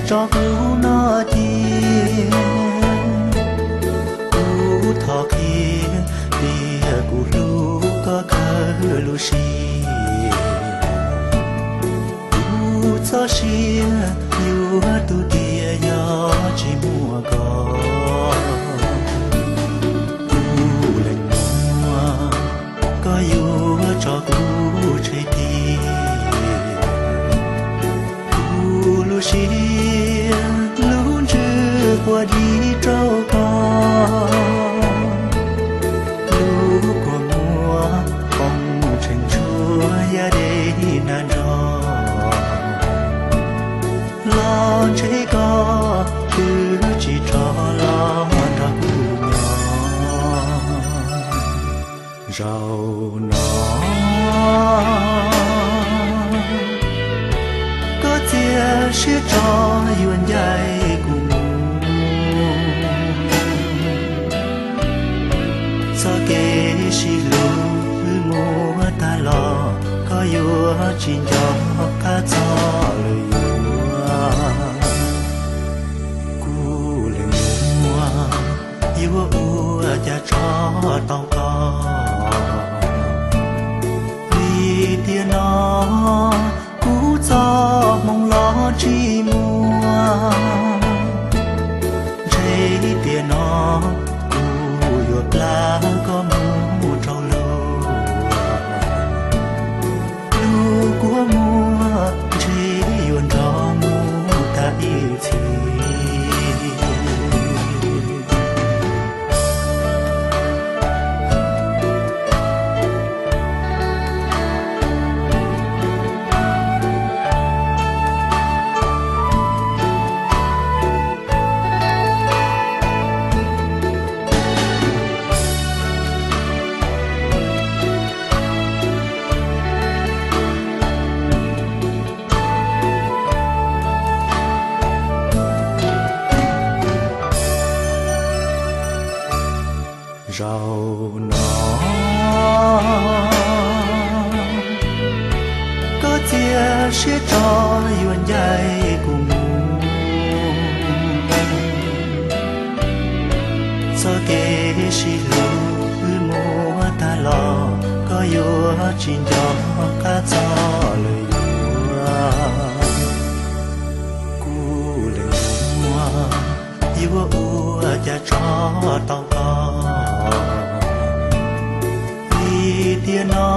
tso kuv noj cia. Kuv thov qhia tias kuv hlub koj kawg lub siab. Kuv txoj sia yuav tu tias yog tsis muaj koj. Kuv lees muab koj yuav tso kuv tseg tiag. Kuv lub siab lub ntsws quaj dim rau koj. Lub kua muag poob tseem tshuav yaj dej nag nrog. Los ntshe koj twb tsis rov los nrog kuv nyob. Zaum no koj txiav siab tso yuav ncaim kuv mus. Txoj kev sib hlub wb muaj tag los koj yuav tsis nco qab txoj lawm yuav. Kuv lees muab yuav ua cas tso tau koj. Vim tiam no kuv txoj hmoo los tsis muaj. Ntshe tiam no kuv yuav plam koj mus rau luag. Lub kua muag ntshe yuav nrog mus tag ib txhis. Zaum no koj txiav siab tso yuav ncaim kuv mus. Txoj kev sib hlub wb muaj tag los koj yuav tsis nco qab txoj lawm yuav. Kuv lees muab yuav ua cas tso tau koj. Vim tiam no